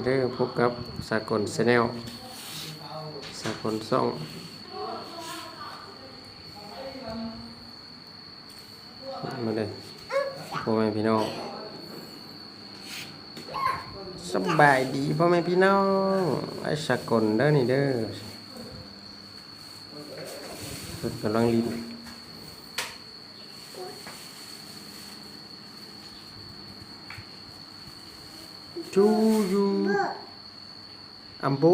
ເດີ ພົບກັບສາກົນແຊນແນວ ສາກົນຊ່ອງ ມາເດີ ພໍ່ແມ່ພີ່ນ້ອງ ສະບາຍດີພໍ່ແມ່ພີ່ນ້ອງ ອ້າຍສາກົນເດີນີ້ເດີ ເພິ່ນກຳລັງຫຼິ້ນ. To you. ອຳໂບ.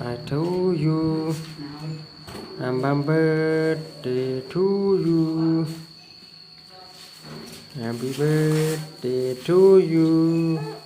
I told you, I'm a birthday to you. Happy birthday to you.